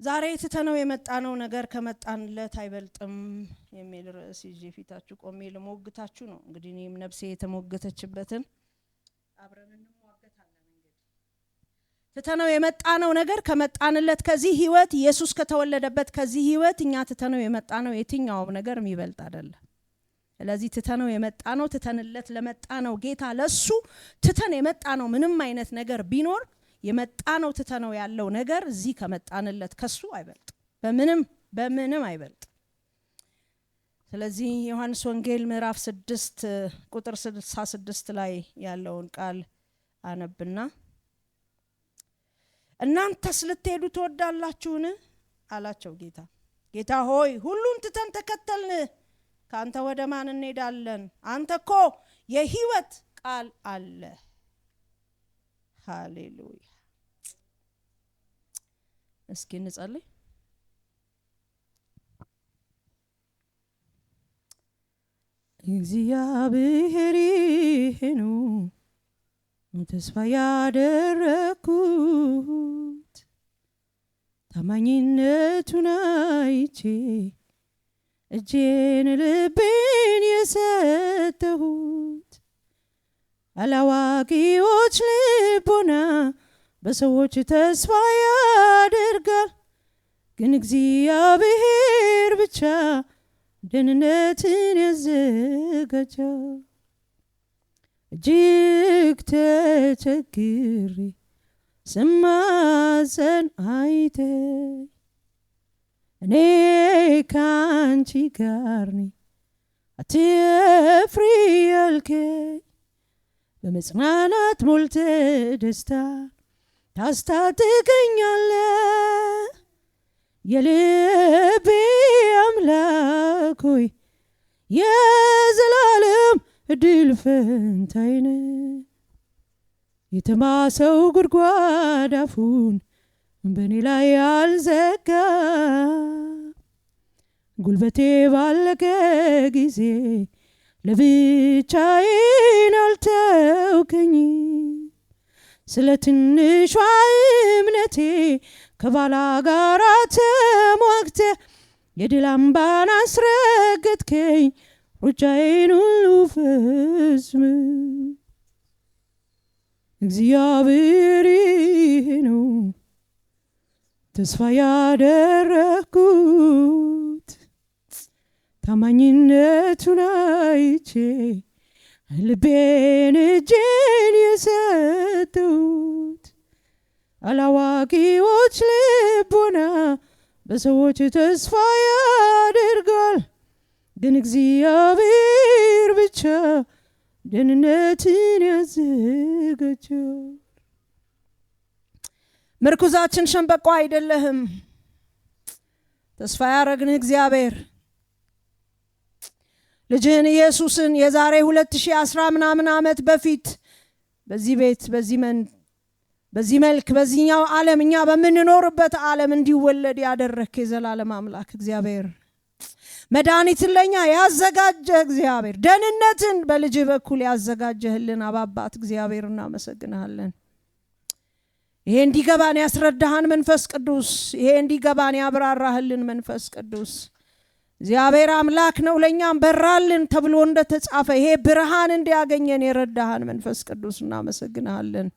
ዛሬ ትተነው የመጣነው ነገር ከመጣንለት አይበልጥም የሚል ርዕስ ይዤ ፊታችሁ ቆሜ ልሞግታችሁ ነው። እንግዲህ እኔም ነፍሴ የተሞገተችበትን አብረን እንሟገታለን። እንግዲህ ትተነው የመጣነው ነገር ከመጣንለት ከዚህ ህይወት፣ ኢየሱስ ከተወለደበት ከዚህ ህይወት እኛ ትተነው የመጣነው የትኛውም ነገር የሚበልጥ አይደለም። ስለዚህ ትተነው የመጣነው፣ ትተንለት ለመጣነው ጌታ ለሱ ትተን የመጣነው ምንም አይነት ነገር ቢኖር የመጣነው ትተነው ያለው ነገር እዚህ ከመጣንለት ከሱ አይበልጥ፣ በምንም በምንም አይበልጥ። ስለዚህ ዮሐንስ ወንጌል ምዕራፍ 6 ቁጥር 66 ላይ ያለውን ቃል አነብና፣ "እናንተስ ልትሄዱ ትወዳላችሁን?" አላቸው ጌታ። "ጌታ ሆይ፣ ሁሉን ትተን ተከተልን፣ ከአንተ ወደ ማን እንሄዳለን? አንተ እኮ የህይወት ቃል አለ።" ሃሌሉያ። እስኪ እንጸልይ። እግዚአብሔር ነው ተስፋ ያደረኩት፣ ታማኝነቱን አይቼ እጄን ልቤን የሰጠሁት። አላዋቂዎች ልቦና በሰዎች ተስፋ ያደርጋል፣ ግን እግዚአብሔር ብቻ ደህንነትን ያዘጋጃል። እጅግ ተቸግሬ ስማጸን አይተ እኔ ካንቺ ጋር ነኝ፣ አትፍሪ ያልከኝ፣ በመጽናናት ሞልተ ደስታ ታስታጥቀኛለህ። የልቤ አምላክ ሆይ፣ የዘላለም እድል ፈንታዬ ነህ። የተማሰው ጉድጓድ አፉን በእኔ ላይ አልዘጋ፣ ጉልበቴ ባለቀ ጊዜ ለብቻዬን አልተውከኝ። ስለ ትንሿ እምነቴ ከባላጋራ ተሟግተ የድል አምባን አስረገጥከኝ፣ ሩጫዬን ሁሉ ፈጽም። እግዚአብሔር ይሄ ነው ተስፋ ያደረግኩት፣ ታማኝነቱን አይቼ ልቤን እጄን የሰጠሁት። አላዋቂዎች ልቦና በሰዎች ተስፋ ያደርጋል፣ ግን እግዚአብሔር ብቻ ደህንነትን ያዘጋጃል። ምርኩዛችን ሸንበቆ አይደለህም። ተስፋ ያረግንህ እግዚአብሔር ልጅህን ኢየሱስን የዛሬ 2010 ምናምን ዓመት በፊት በዚህ ቤት፣ በዚህ መን በዚህ መልክ፣ በዚህኛው ዓለም፣ እኛ በምንኖርበት ዓለም እንዲወለድ ያደረግክ የዘላለም አምላክ እግዚአብሔር፣ መድኃኒትን ለኛ ያዘጋጀህ እግዚአብሔር፣ ደህንነትን በልጅህ በኩል ያዘጋጀህልን አባባት እግዚአብሔር እናመሰግንሃለን። ይሄ እንዲገባን ያስረዳሃን መንፈስ ቅዱስ፣ ይሄ እንዲገባን ያብራራህልን መንፈስ ቅዱስ፣ እግዚአብሔር አምላክ ነው ለእኛም በራልን ተብሎ እንደተጻፈ ይሄ ብርሃን እንዲያገኘን የረዳሃን መንፈስ ቅዱስ እናመሰግንሃለን።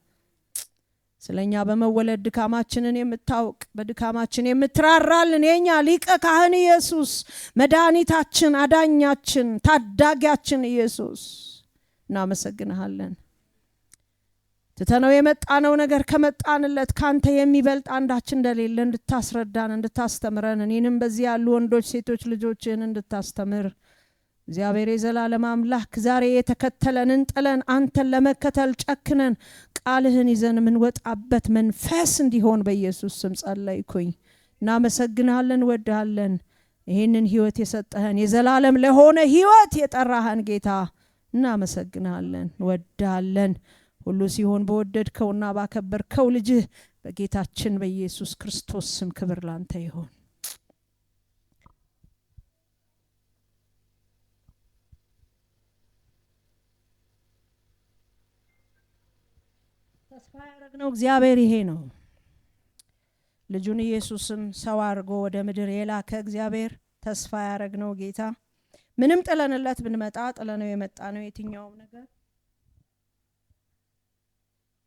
ስለኛ በመወለድ ድካማችንን የምታውቅ፣ በድካማችን የምትራራልን የኛ ሊቀ ካህን ኢየሱስ፣ መድኃኒታችን፣ አዳኛችን፣ ታዳጊያችን ኢየሱስ እናመሰግንሃለን። ትተነው የመጣነው ነገር ከመጣንለት ካንተ የሚበልጥ አንዳች እንደሌለ እንድታስረዳን፣ እንድታስተምረን፣ እኔንም በዚህ ያሉ ወንዶች፣ ሴቶች ልጆችን እንድታስተምር፣ እግዚአብሔር የዘላለም አምላክ፣ ዛሬ የተከተለንን ጥለን አንተን ለመከተል ጨክነን ቃልህን ይዘን የምንወጣበት መንፈስ እንዲሆን በኢየሱስ ስም ጸለይኩኝ። እናመሰግንሃለን፣ እንወድሃለን። ይህንን ህይወት የሰጠህን፣ የዘላለም ለሆነ ህይወት የጠራህን ጌታ እናመሰግንሃለን፣ እንወድሃለን። ሁሉ ሲሆን በወደድከውና ባከበርከው ልጅህ በጌታችን በኢየሱስ ክርስቶስ ስም ክብር ላንተ ይሁን። ተስፋ ያደረግነው እግዚአብሔር ይሄ ነው። ልጁን ኢየሱስን ሰው አድርጎ ወደ ምድር የላከ እግዚአብሔር፣ ተስፋ ያደረግነው ጌታ፣ ምንም ጥለንለት ብንመጣ፣ ጥለነው የመጣ ነው የትኛውም ነገር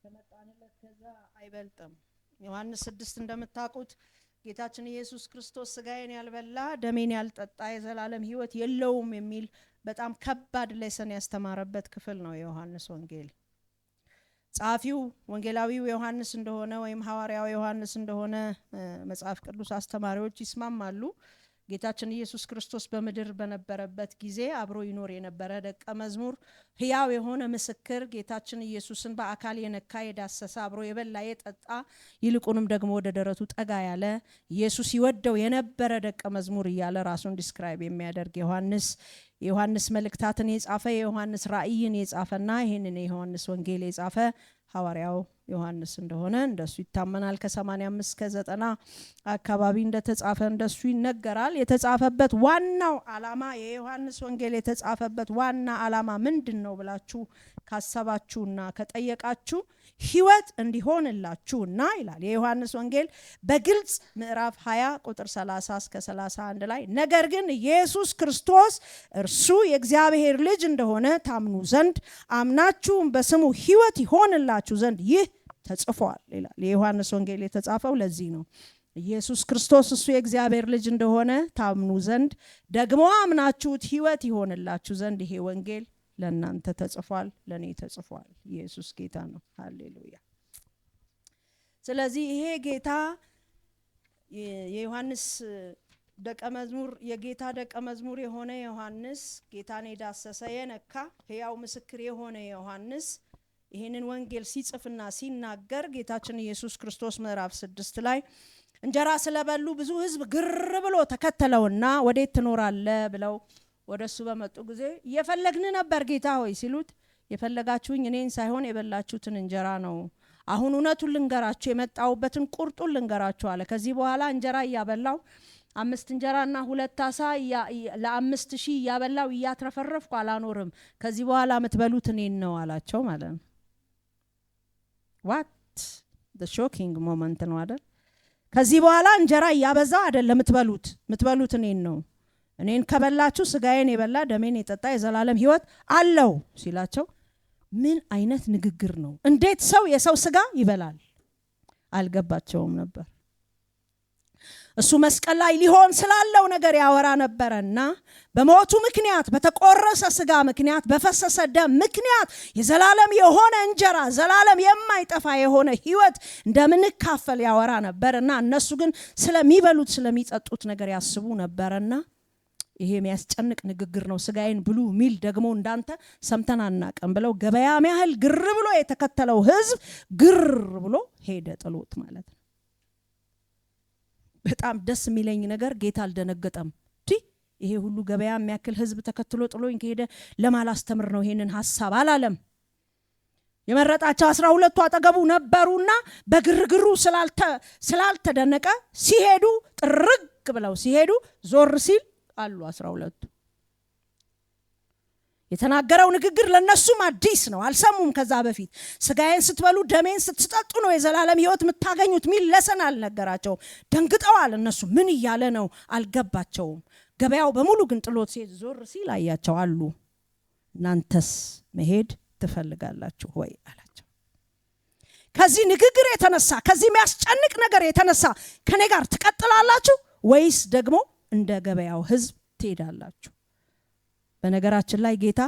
ከመጣንለት ከዛ አይበልጥም። ዮሐንስ 6 እንደምታውቁት ጌታችን ኢየሱስ ክርስቶስ ስጋዬን ያልበላ ደሜን ያልጠጣ የዘላለም ሕይወት የለውም የሚል በጣም ከባድ lesson ያስተማረበት ክፍል ነው የዮሐንስ ወንጌል። ጸሐፊው ወንጌላዊው ዮሐንስ እንደሆነ ወይም ሐዋርያው ዮሐንስ እንደሆነ መጽሐፍ ቅዱስ አስተማሪዎች ይስማማሉ። ጌታችን ኢየሱስ ክርስቶስ በምድር በነበረበት ጊዜ አብሮ ይኖር የነበረ ደቀ መዝሙር፣ ሕያው የሆነ ምስክር፣ ጌታችን ኢየሱስን በአካል የነካ፣ የዳሰሰ፣ አብሮ የበላ፣ የጠጣ፣ ይልቁንም ደግሞ ወደ ደረቱ ጠጋ ያለ፣ ኢየሱስ ይወደው የነበረ ደቀ መዝሙር እያለ ራሱን describe የሚያደርግ ዮሐንስ፣ የዮሐንስ መልእክታትን የጻፈ፣ የዮሐንስ ራእይን የጻፈና ይህንን የዮሐንስ ወንጌል የጻፈ ሐዋርያው ዮሐንስ እንደሆነ እንደሱ ይታመናል። ከ85 እስከ 90 አካባቢ እንደተጻፈ እንደሱ ይነገራል። የተጻፈበት ዋናው ዓላማ፣ የዮሐንስ ወንጌል የተጻፈበት ዋና ዓላማ ምንድን ነው ብላችሁ ካሰባችሁና ከጠየቃችሁ ሕይወት እንዲሆንላችሁና ይላል። የዮሐንስ ወንጌል በግልጽ ምዕራፍ 20 ቁጥር 30 እስከ 31 ላይ ነገር ግን ኢየሱስ ክርስቶስ እርሱ የእግዚአብሔር ልጅ እንደሆነ ታምኑ ዘንድ አምናችሁም በስሙ ሕይወት ይሆንላችሁ ዘንድ ይህ ተጽፏል ይላል። የዮሐንስ ወንጌል የተጻፈው ለዚህ ነው። ኢየሱስ ክርስቶስ እሱ የእግዚአብሔር ልጅ እንደሆነ ታምኑ ዘንድ ደግሞ አምናችሁት ሕይወት ይሆንላችሁ ዘንድ ይሄ ወንጌል ለእናንተ ተጽፏል፣ ለእኔ ተጽፏል። ኢየሱስ ጌታ ነው። ሃሌሉያ። ስለዚህ ይሄ ጌታ የዮሐንስ ደቀ መዝሙር፣ የጌታ ደቀ መዝሙር የሆነ ዮሐንስ፣ ጌታን የዳሰሰ፣ የነካ፣ ሕያው ምስክር የሆነ ዮሐንስ ይህንን ወንጌል ሲጽፍና ሲናገር ጌታችን ኢየሱስ ክርስቶስ ምዕራፍ 6 ላይ እንጀራ ስለበሉ ብዙ ሕዝብ ግር ብሎ ተከተለውና ወዴት ትኖራለህ ብለው ወደ እሱ በመጡ ጊዜ እየፈለግን ነበር ጌታ ሆይ ሲሉት የፈለጋችሁኝ እኔን ሳይሆን የበላችሁትን እንጀራ ነው። አሁን እውነቱን ልንገራችሁ፣ የመጣሁበትን ቁርጡን ልንገራችሁ አለ። ከዚህ በኋላ እንጀራ እያበላው፣ አምስት እንጀራና ሁለት አሳ ለ5,000 እያበላው እያትረፈረፍኩ አላኖርም። ከዚህ በኋላ የምትበሉት እኔን ነው አላቸው ማለት ነው። What shocking moment ነው አይደል? ከዚህ በኋላ እንጀራ እያበዛው አይደለም የምትበሉት፣ የምትበሉት እኔን ነው። እኔን ከበላችሁ ስጋዬን የበላ ደሜን የጠጣ የዘላለም ሕይወት አለው ሲላቸው ምን አይነት ንግግር ነው? እንዴት ሰው የሰው ስጋ ይበላል? አልገባቸውም ነበር። እሱ መስቀል ላይ ሊሆን ስላለው ነገር ያወራ ነበረና በሞቱ ምክንያት፣ በተቆረሰ ስጋ ምክንያት፣ በፈሰሰ ደም ምክንያት የዘላለም የሆነ እንጀራ፣ ዘላለም የማይጠፋ የሆነ ሕይወት እንደምንካፈል ያወራ ነበርና እነሱ ግን ስለሚበሉት ስለሚጠጡት ነገር ያስቡ ነበረና ይሄ የሚያስጨንቅ ንግግር ነው፣ ስጋዬን ብሉ ሚል ደግሞ እንዳንተ ሰምተን አናቅም ብለው ገበያ ያህል ግር ብሎ የተከተለው ህዝብ ግር ብሎ ሄደ ጥሎት ማለት ነው። በጣም ደስ የሚለኝ ነገር ጌታ አልደነገጠም። ይሄ ሁሉ ገበያ የሚያክል ህዝብ ተከትሎ ጥሎኝ ከሄደ ለማላስተምር ነው ይሄንን ሀሳብ አላለም። የመረጣቸው 12ቱ አጠገቡ ነበሩና በግርግሩ ስላልተደነቀ ሲሄዱ፣ ጥርግ ብለው ሲሄዱ ዞር ሲል አሉ 12ቱ። የተናገረው ንግግር ለነሱም አዲስ ነው፣ አልሰሙም ከዛ በፊት። ስጋዬን ስትበሉ ደሜን ስትጠጡ ነው የዘላለም ሕይወት የምታገኙት ሚል lesson አልነገራቸውም። ደንግጠዋል። እነሱ ምን እያለ ነው አልገባቸውም። ገበያው በሙሉ ግን ጥሎት ሲሄድ ዞር ሲል አያቸው፣ አሉ። እናንተስ መሄድ ትፈልጋላችሁ ወይ አላቸው። ከዚህ ንግግር የተነሳ፣ ከዚህ የሚያስጨንቅ ነገር የተነሳ ከኔ ጋር ትቀጥላላችሁ ወይስ ደግሞ እንደ ገበያው ህዝብ ትሄዳላችሁ? በነገራችን ላይ ጌታ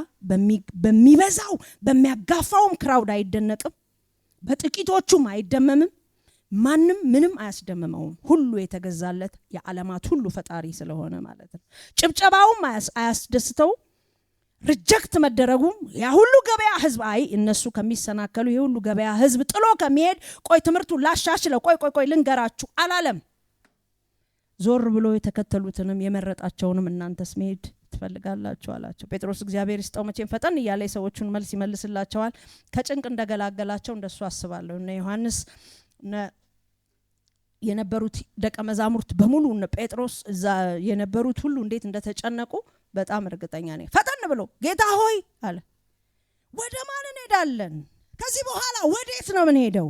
በሚበዛው በሚያጋፋውም crowd አይደነቅም፣ በጥቂቶቹም አይደመምም። ማንም ምንም አያስደምመውም። ሁሉ የተገዛለት የዓለማት ሁሉ ፈጣሪ ስለሆነ ማለት ነው። ጭብጨባውም አያስደስተውም። Reject መደረጉም፣ ያ ሁሉ ገበያ ህዝብ አይ እነሱ ከሚሰናከሉ፣ ይህ ሁሉ ገበያ ህዝብ ጥሎ ከሚሄድ ቆይ ትምህርቱን ላሻሽለው፣ ቆይ ቆይ ቆይ ልንገራችሁ አላለም። ዞር ብሎ የተከተሉትንም የመረጣቸውንም እናንተስ መሄድ ትፈልጋላችሁ አላቸው። ጴጥሮስ እግዚአብሔር ይስጠው መቼም ፈጠን እያለ የሰዎቹን መልስ ይመልስላቸዋል። ከጭንቅ እንደገላገላቸው እንደሱ አስባለሁ። እነ ዮሐንስ የነበሩት ደቀ መዛሙርት በሙሉ፣ እነ ጴጥሮስ፣ እዛ የነበሩት ሁሉ እንዴት እንደተጨነቁ በጣም እርግጠኛ ነኝ። ፈጠን ብሎ ጌታ ሆይ አለ፣ ወደ ማን እንሄዳለን? ከዚህ በኋላ ወዴት ነው የምንሄደው?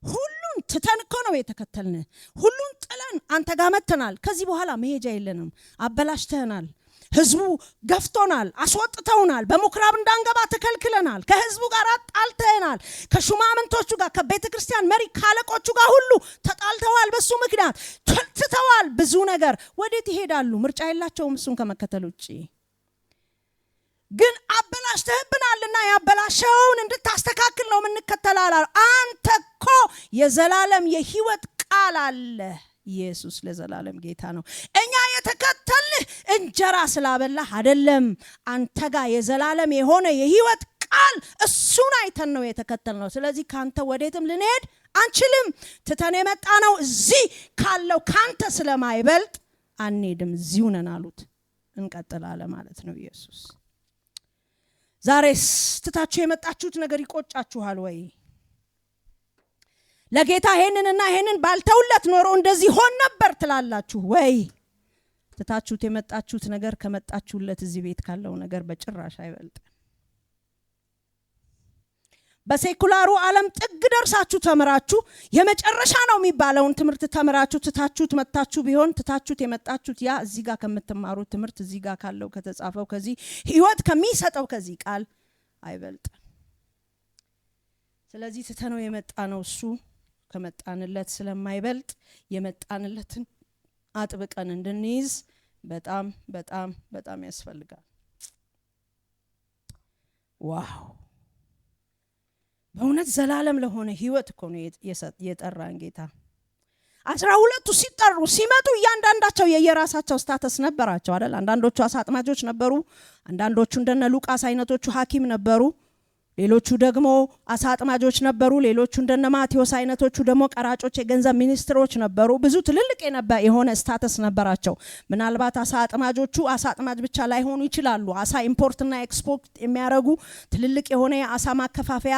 ሁሉን ሁሉን ትተን እኮ ነው የተከተልን። ሁሉን ጥለን አንተ ጋር መጥተናል። ከዚህ በኋላ መሄጃ የለንም። አበላሽተህናል። ህዝቡ ገፍቶናል፣ አስወጥተውናል። በምኩራብ እንዳንገባ ተከልክለናል። ከህዝቡ ጋር አጣልተናል። ከሹማምንቶቹ ጋር፣ ከቤተ ክርስቲያን መሪ ካለቆቹ ጋር ሁሉ ተጣልተዋል። በሱ ምክንያት ትተዋል ብዙ ነገር። ወዴት ይሄዳሉ? ምርጫ የላቸውም እሱን ከመከተል ውጭ። ግን አበላሽተህብናልና ያበላሸኸውን እንድታስተካክል ነው የምንከተላል። አንተ እኮ የዘላለም የህይወት ቃል አለ። ኢየሱስ ለዘላለም ጌታ ነው። እኛ የተከተልንህ እንጀራ ስላበላህ አይደለም። አንተ ጋር የዘላለም የሆነ የህይወት ቃል እሱን አይተን ነው የተከተልነው። ስለዚህ ካንተ ወዴትም ልንሄድ አንችልም። ትተን የመጣ ነው እዚህ ካለው ካንተ ስለማይበልጥ አንሄድም፣ እዚሁ ነን አሉት። እንቀጥላለን ማለት ነው ኢየሱስ። ዛሬስ ትታችሁ የመጣችሁት ነገር ይቆጫችኋል ወይ? ለጌታ ይሄንንና ይሄንን ባልተውለት ኖሮ እንደዚህ ሆን ነበር ትላላችሁ ወይ? ትታችሁት የመጣችሁት ነገር ከመጣችሁለት እዚህ ቤት ካለው ነገር በጭራሽ አይበልጥም። በ secular ኡ ዓለም ጥግ ደርሳችሁ ተምራችሁ የመጨረሻ ነው የሚባለውን ትምህርት ተምራችሁ ትታችሁት መጥታችሁ ቢሆን፣ ትታችሁት የመጣችሁት ያ እዚህ ጋር ከምትማሩት ትምህርት፣ እዚህ ጋር ካለው ከተጻፈው፣ ከዚህ ህይወት ከሚሰጠው ከዚህ ቃል አይበልጥም። ስለዚህ ትተነው የመጣ ነው እሱ ከመጣንለት ስለማይበልጥ የመጣንለትን አጥብቀን እንድንይዝ በጣም በጣም በጣም ያስፈልጋል። Wow፣ በእውነት ዘላለም ለሆነ ህይወት እኮ ነው የጠራን ጌታ። 12ቱ ሲጠሩ ሲመጡ እያንዳንዳቸው የየራሳቸው status ነበራቸው አይደል? አንዳንዶቹ አሳ አጥማጆች ነበሩ። አንዳንዶቹ እንደነ ሉቃስ አይነቶቹ ሐኪም ነበሩ። ሌሎቹ ደግሞ አሳ አጥማጆች ነበሩ። ሌሎቹ እንደነ ማቴዎስ አይነቶቹ ደግሞ ቀራጮች፣ የገንዘብ ሚኒስትሮች ነበሩ። ብዙ ትልልቅ የሆነ status ነበራቸው። ምናልባት አሳ አጥማጆቹ አሳ አጥማጅ ብቻ ላይሆኑ ይችላሉ። አሳ import ና ኤክስፖርት የሚያደርጉ፣ ትልልቅ የሆነ የአሳ ማከፋፈያ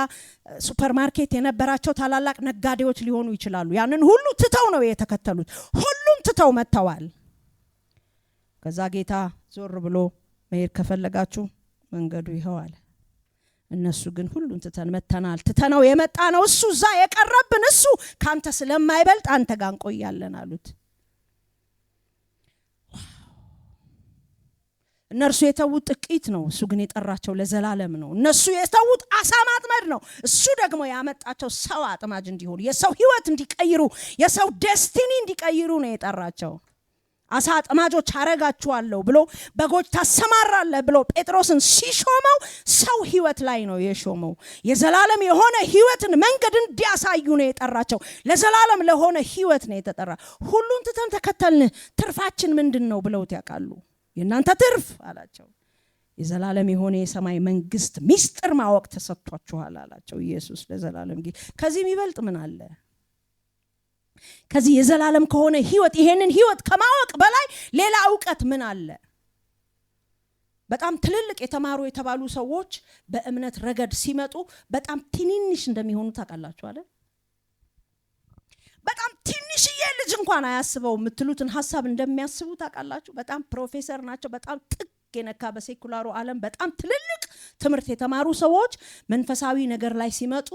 ሱፐርማርኬት የነበራቸው ታላላቅ ነጋዴዎች ሊሆኑ ይችላሉ። ያንን ሁሉ ትተው ነው የተከተሉት። ሁሉም ትተው መጥተዋል። ከዛ ጌታ ዞር ብሎ መሄድ ከፈለጋችሁ መንገዱ ይኸው አለ። እነሱ ግን ሁሉን ትተን መተናል፣ ትተነው የመጣ ነው እሱ፣ እዛ የቀረብን እሱ ካንተ ስለማይበልጥ አንተ ጋር እንቆያለን አሉት። እነርሱ የተዉት ጥቂት ነው፣ እሱ ግን የጠራቸው ለዘላለም ነው። እነሱ የተዉት አሳ ማጥመድ ነው፣ እሱ ደግሞ ያመጣቸው ሰው አጥማጅ እንዲሆኑ፣ የሰው ህይወት እንዲቀይሩ፣ የሰው destiny እንዲቀይሩ ነው የጠራቸው። አሳ አጥማጆች አረጋችኋለሁ ብሎ፣ በጎች ታሰማራለህ ብሎ ጴጥሮስን ሲሾመው ሰው ህይወት ላይ ነው የሾመው። የዘላለም የሆነ ህይወትን መንገድ እንዲያሳዩ ነው የጠራቸው። ለዘላለም ለሆነ ህይወት ነው የተጠራ። ሁሉን ትተን ተከተልን፣ ትርፋችን ምንድን ነው ብለውት ያውቃሉ? የእናንተ ትርፍ አላቸው፣ የዘላለም የሆነ የሰማይ መንግስት ሚስጥር ማወቅ ተሰጥቷችኋል አላቸው። ኢየሱስ ለዘላለም ጌታ። ከዚህ የሚበልጥ ምን አለ? ከዚህ የዘላለም ከሆነ ህይወት፣ ይሄንን ህይወት ከማወቅ በላይ ሌላ እውቀት ምን አለ? በጣም ትልልቅ የተማሩ የተባሉ ሰዎች በእምነት ረገድ ሲመጡ በጣም ትንንሽ እንደሚሆኑ ታውቃላችሁ አይደል? በጣም ትንሽዬ ልጅ እንኳን አያስበው የምትሉትን ሀሳብ እንደሚያስቡ ታውቃላችሁ። በጣም ፕሮፌሰር ናቸው። በጣም ጥግ የነካ በ secular ኡ ዓለም በጣም ትልልቅ ትምህርት የተማሩ ሰዎች መንፈሳዊ ነገር ላይ ሲመጡ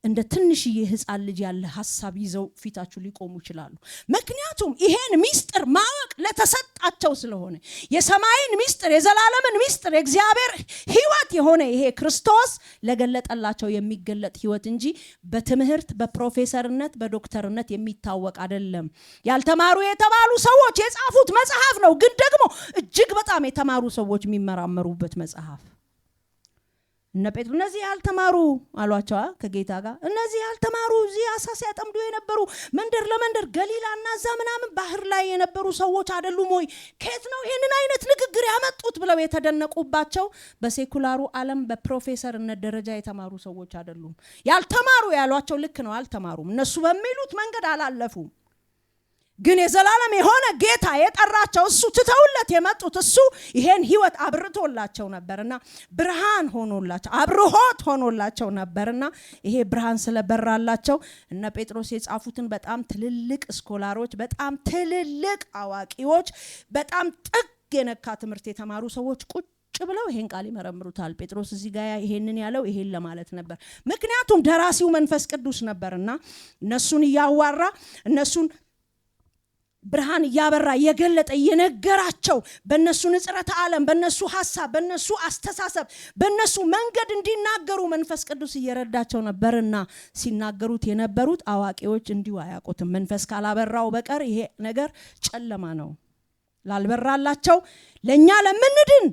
እንደ ትንሽዬ ህፃን ልጅ ያለ ሀሳብ ይዘው ፊታችሁ ሊቆሙ ይችላሉ። ምክንያቱም ይሄን ሚስጥር ማወቅ ለተሰጣቸው ስለሆነ፣ የሰማይን ሚስጥር፣ የዘላለምን ሚስጥር፣ የእግዚአብሔር ህይወት የሆነ ይሄ ክርስቶስ ለገለጠላቸው የሚገለጥ ህይወት እንጂ በትምህርት፣ በፕሮፌሰርነት፣ በዶክተርነት የሚታወቅ አይደለም። ያልተማሩ የተባሉ ሰዎች የጻፉት መጽሐፍ ነው፣ ግን ደግሞ እጅግ በጣም የተማሩ ሰዎች የሚመራመሩበት መጽሐፍ። እነ ጴጥሮስ እነዚህ ያልተማሩ አሏቸው ከጌታ ጋር። እነዚህ ያልተማሩ፣ እዚህ አሳ ሲያጠምዱ የነበሩ፣ መንደር ለመንደር ገሊላና እዛ ምናምን ባህር ላይ የነበሩ ሰዎች አይደሉም ወይ? ከየት ነው ይሄንን አይነት ንግግር ያመጡት ብለው የተደነቁባቸው በ secular ኡ ዓለም በፕሮፌሰርነት ደረጃ የተማሩ ሰዎች አይደሉም። ያልተማሩ ያሏቸው ልክ ነው፣ አልተማሩም። እነሱ በሚሉት መንገድ አላለፉም። ግን የዘላለም የሆነ ጌታ የጠራቸው እሱ፣ ትተውለት የመጡት እሱ ይሄን ህይወት አብርቶላቸው ነበርና፣ ብርሃን ሆኖላቸው፣ አብርሆት ሆኖላቸው ነበርና ይሄ ብርሃን ስለበራላቸው እነ ጴጥሮስ የጻፉትን በጣም ትልልቅ scholar ኦች፣ በጣም ትልልቅ አዋቂዎች፣ በጣም ጥግ የነካ ትምህርት የተማሩ ሰዎች ቁጭ ብለው ይሄን ቃል ይመረምሩታል። ጴጥሮስ እዚህ ጋር ይሄንን ያለው ይሄን ለማለት ነበር። ምክንያቱም ደራሲው መንፈስ ቅዱስ ነበርና እነሱን እያዋራ፣ እነሱን ብርሃን እያበራ፣ እየገለጠ፣ እየነገራቸው፣ በእነሱ ንጽረተ ዓለም፣ በእነሱ ሀሳብ፣ በእነሱ አስተሳሰብ፣ በእነሱ መንገድ እንዲናገሩ መንፈስ ቅዱስ እየረዳቸው ነበርና ሲናገሩት የነበሩት አዋቂዎች እንዲሁ አያውቁትም። መንፈስ ካላበራው በቀር ይሄ ነገር ጨለማ ነው። ላልበራላቸው ለእኛ ለምንድን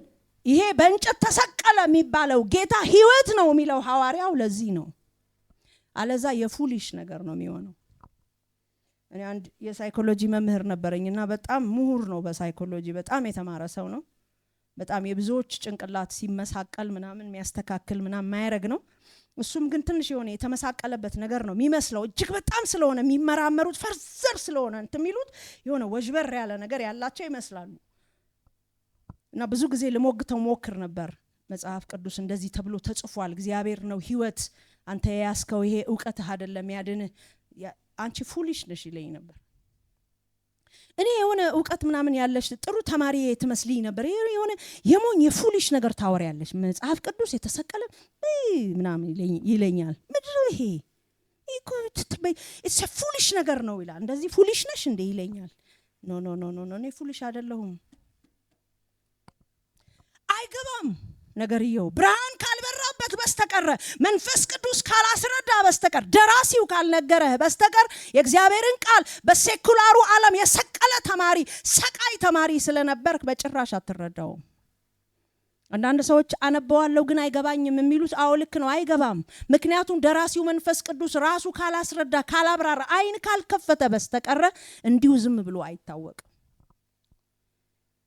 ይሄ በእንጨት ተሰቀለ የሚባለው ጌታ ህይወት ነው የሚለው ሐዋርያው ለዚህ ነው። አለዛ የ foolish ነገር ነው የሚሆነው። እኔ አንድ የ psychology መምህር ነበረኝና በጣም ምሁር ነው፣ በ psychology በጣም የተማረ ሰው ነው። በጣም የብዙዎች ጭንቅላት ሲመሳቀል ምናምን የሚያስተካክል ምናምን ማያረግ ነው። እሱም ግን ትንሽ የሆነ የተመሳቀለበት ነገር ነው የሚመስለው። እጅግ በጣም ስለሆነ የሚመራመሩት፣ further ስለሆነ እንትን የሚሉት፣ የሆነ ወዥበር ያለ ነገር ያላቸው ይመስላሉ። እና ብዙ ጊዜ ልሞግተው ሞክር ነበር። መጽሐፍ ቅዱስ እንደዚህ ተብሎ ተጽፏል፣ እግዚአብሔር ነው ህይወት፣ አንተ የያዝከው ይሄ እውቀትህ አይደለም ያድንህ፣ አንቺ foolish ነሽ ይለኝ ነበር። እኔ የሆነ እውቀት ምናምን ያለሽ ጥሩ ተማሪ ትመስልኝ ነበር። የሆነ የሞኝ የ foolish ነገር ታወሪያለሽ። መጽሐፍ ቅዱስ የተሰቀለ ምናምን ይለኛል። ምንድን ነው ይሄ? Foolish ነገር ነው ይላል። እንደዚህ foolish ነሽ እንዴ ይለኛል። No, no, no, no፣ እኔ foolish አይደለሁም። አይገባም ነገርየው። ብርሃን ካልበራበት በስተቀረ፣ መንፈስ ቅዱስ ካላስረዳ በስተቀር፣ ደራሲው ካልነገረህ በስተቀር የእግዚአብሔርን ቃል በ secular ኡ ዓለም የሰቀለ ተማሪ፣ ሰቃይ ተማሪ ስለነበርክ በጭራሽ አትረዳውም። አንዳንድ ሰዎች አነበዋለሁ ግን አይገባኝም የሚሉት፣ አዎ ልክ ነው፣ አይገባም። ምክንያቱም ደራሲው መንፈስ ቅዱስ ራሱ ካላስረዳ፣ ካላብራራ፣ አይን ካልከፈተ በስተቀረ እንዲሁ ዝም ብሎ አይታወቅም።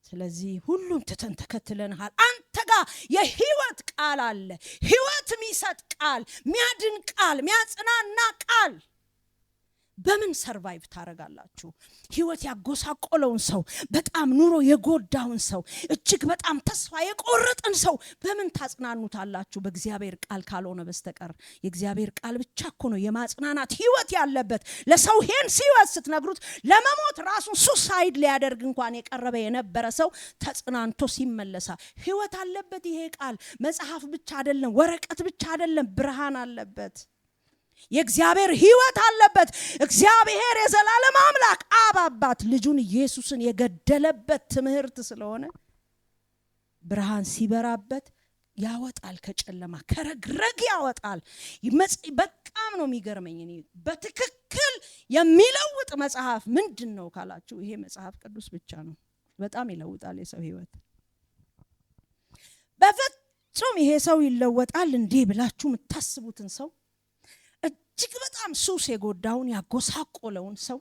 ስለዚህ ሁሉን ትተን ተከትለንሃል። አንተ ጋር የህይወት ቃል አለ። ህይወት የሚሰጥ ቃል፣ ሚያድን ቃል፣ ሚያጽናና ቃል። በምን survive ታደርጋላችሁ? ህይወት ያጎሳቆለውን ሰው፣ በጣም ኑሮ የጎዳውን ሰው፣ እጅግ በጣም ተስፋ የቆረጠን ሰው በምን ታጽናኑታላችሁ? በእግዚአብሔር ቃል ካልሆነ በስተቀር። የእግዚአብሔር ቃል ብቻ እኮ ነው የማጽናናት ህይወት ያለበት። ለሰው ይሄን ህይወት ስትነግሩት ለመሞት ራሱን suicide ሊያደርግ እንኳን የቀረበ የነበረ ሰው ተጽናንቶ ሲመለሳ ህይወት አለበት። ይሄ ቃል መጽሐፍ ብቻ አይደለም፣ ወረቀት ብቻ አይደለም፣ ብርሃን አለበት። የእግዚአብሔር ህይወት አለበት። እግዚአብሔር የዘላለም አምላክ አብ አባት ልጁን ኢየሱስን የገደለበት ትምህርት ስለሆነ ብርሃን ሲበራበት ያወጣል፣ ከጨለማ ከረግረግ ያወጣል። በጣም ነው የሚገርመኝ። እኔ በትክክል የሚለውጥ መጽሐፍ ምንድን ነው ካላችሁ ይሄ መጽሐፍ ቅዱስ ብቻ ነው። በጣም ይለውጣል የሰው ህይወት። በፍጹም ይሄ ሰው ይለወጣል እንዴ ብላችሁ የምታስቡትን ሰው፣ እጅግ በጣም ሱስ የጎዳውን፣ ያጎሳቆለውን ሰው፣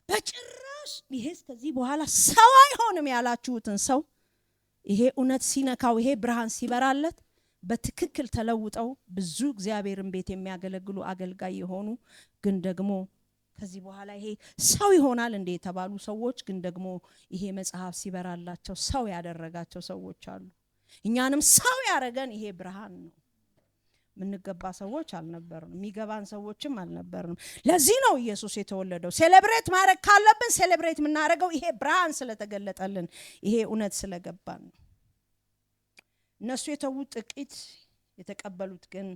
በጭራሽ ይሄ ከዚህ በኋላ ሰው አይሆንም ያላችሁትን ሰው ይሄ እውነት ሲነካው፣ ይሄ ብርሃን ሲበራለት በትክክል ተለውጠው ብዙ እግዚአብሔርን ቤት የሚያገለግሉ፣ አገልጋይ የሆኑ፣ ግን ደግሞ ከዚህ በኋላ ይሄ ሰው ይሆናል እንዴ የተባሉ ሰዎች ግን ደግሞ ይሄ መጽሐፍ ሲበራላቸው ሰው ያደረጋቸው ሰዎች አሉ። እኛንም ሰው ያደረገን ይሄ ብርሃን ነው። የምንገባ ሰዎች አልነበርንም። የሚገባን ሰዎችም አልነበርንም። ለዚህ ነው ኢየሱስ የተወለደው። Celebrate ማድረግ ካለብን celebrate የምናደርገው ይሄ ብርሃን ስለተገለጠልን፣ ይሄ እውነት ስለገባን ነው። እነሱ የተዉት ጥቂት፣ የተቀበሉት ግን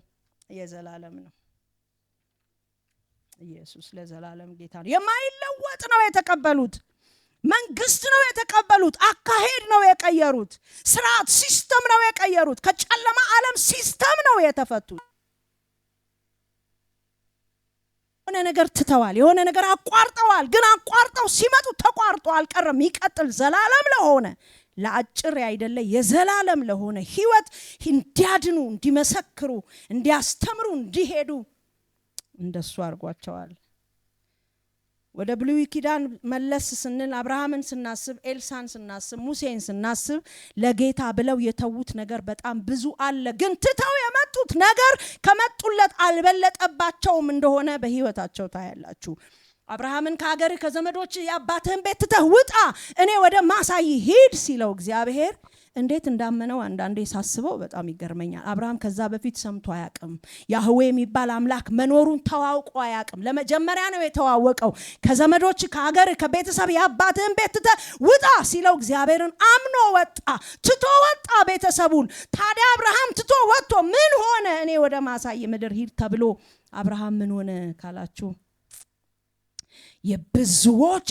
የዘላለም ነው። ኢየሱስ ለዘላለም ጌታ ነው። የማይለወጥ ነው የተቀበሉት። መንግስት ነው የተቀበሉት። አካሄድ ነው የቀየሩት። ስርዓት system ነው የቀየሩት። ከጨለማ ዓለም system ነው የተፈቱት። የሆነ ነገር ትተዋል። የሆነ ነገር አቋርጠዋል። ግን አቋርጠው ሲመጡ ተቋርጦ አልቀረም። ይቀጥል ዘላለም ለሆነ፣ ለአጭር ያይደለ የዘላለም ለሆነ ህይወት እንዲያድኑ፣ እንዲመሰክሩ፣ እንዲያስተምሩ፣ እንዲሄዱ እንደሱ አድርጓቸዋል። ወደ ብሉይ ኪዳን መለስ ስንል አብርሃምን ስናስብ፣ ኤልሳን ስናስብ፣ ሙሴን ስናስብ ለጌታ ብለው የተዉት ነገር በጣም ብዙ አለ። ግን ትተው የመጡት ነገር ከመጡለት አልበለጠባቸውም እንደሆነ በህይወታቸው ታያላችሁ። አብርሃምን ከሀገርህ ከዘመዶች የአባትህን ቤት ትተህ ውጣ፣ እኔ ወደ ማሳይህ ሂድ ሲለው እግዚአብሔር እንዴት እንዳመነው አንዳንዴ ሳስበው በጣም ይገርመኛል። አብርሃም ከዛ በፊት ሰምቶ አያቅም። ያህዌ የሚባል አምላክ መኖሩን ተዋውቆ አያቅም። ለመጀመሪያ ነው የተዋወቀው። ከዘመዶች፣ ከሀገር፣ ከቤተሰብ የአባትህን ቤት ትተህ ውጣ ሲለው እግዚአብሔርን አምኖ ወጣ። ትቶ ወጣ ቤተሰቡን። ታዲያ አብርሃም ትቶ ወጥቶ ምን ሆነ? እኔ ወደ ማሳይህ ምድር ሂድ ተብሎ አብርሃም ምን ሆነ ካላችሁ የብዙዎች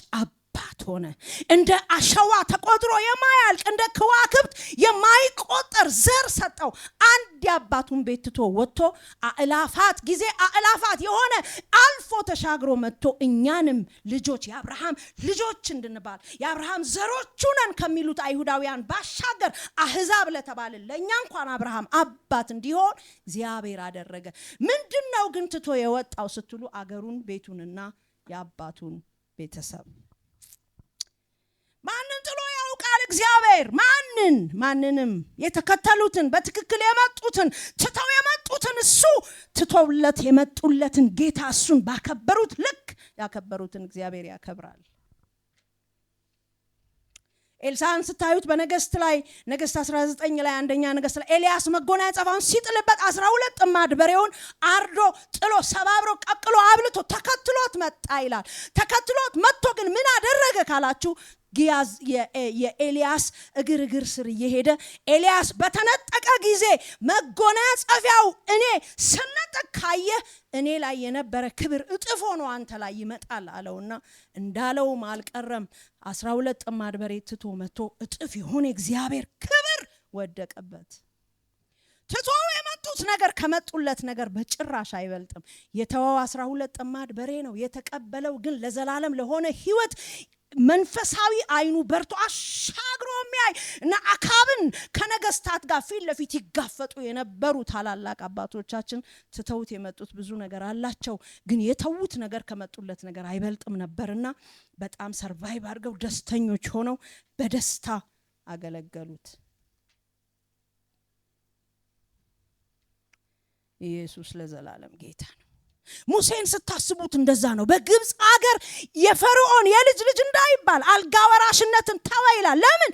አባት ሆነ። እንደ አሸዋ ተቆጥሮ የማያልቅ፣ እንደ ከዋክብት የማይቆጠር ዘር ሰጠው። አንድ የአባቱን ቤት ትቶ ወጥቶ አእላፋት ጊዜ አእላፋት የሆነ አልፎ ተሻግሮ መጥቶ እኛንም ልጆች፣ የአብርሃም ልጆች እንድንባል፣ የአብርሃም ዘሮቹ ነን ከሚሉት አይሁዳውያን ባሻገር አህዛብ ለተባልን ለእኛ እንኳን አብርሃም አባት እንዲሆን እግዚአብሔር አደረገ። ምንድን ነው ግን ትቶ የወጣው ስትሉ አገሩን፣ ቤቱንና የአባቱን ቤተሰብ። ማንን ጥሎ ያውቃል እግዚአብሔር? ማንን? ማንንም። የተከተሉትን፣ በትክክል የመጡትን፣ ትተው የመጡትን፣ እሱ ትተውለት የመጡለትን ጌታ እሱን ባከበሩት ልክ ያከበሩትን እግዚአብሔር ያከብራል። ኤልሳዕን ስታዩት በነገስት ላይ፣ ነገስት 19 ላይ፣ አንደኛ ነገስት ላይ ኤልያስ መጎናጸፊያውን ሲጥልበት 12 ጥማድ በሬውን አርዶ ጥሎ ሰባብሮ ቀቅሎ አብልቶ ተከትሎት መጣ ይላል። ተከትሎት መጥቶ ግን ምን አደረገ ካላችሁ ግያዝ የኤልያስ እግር እግር ስር እየሄደ ኤልያስ በተነጠቀ ጊዜ መጎናጸፊያው እኔ ስነጠቅ ካየህ እኔ ላይ የነበረ ክብር እጥፍ ሆኖ አንተ ላይ ይመጣል አለውና እንዳለውም አልቀረም። 12 ጥማድ በሬ ትቶ መጥቶ እጥፍ የሆነ እግዚአብሔር ክብር ወደቀበት። ትቶ የመጡት ነገር ከመጡለት ነገር በጭራሽ አይበልጥም። የተወው 12 ጥማድ በሬ ነው። የተቀበለው ግን ለዘላለም ለሆነ ህይወት መንፈሳዊ አይኑ በርቶ አሻግሮ የሚያይ እና አካብን ከነገስታት ጋር ፊት ለፊት ይጋፈጡ የነበሩ ታላላቅ አባቶቻችን ትተውት የመጡት ብዙ ነገር አላቸው። ግን የተዉት ነገር ከመጡለት ነገር አይበልጥም ነበርና በጣም survive አድርገው ደስተኞች ሆነው በደስታ አገለገሉት። ኢየሱስ ለዘላለም ጌታ ነው። ሙሴን ስታስቡት እንደዛ ነው። በግብፅ አገር የፈርዖን የልጅ ልጅ እንዳይባል አልጋ ወራሽነትን ተወ ይላል። ለምን?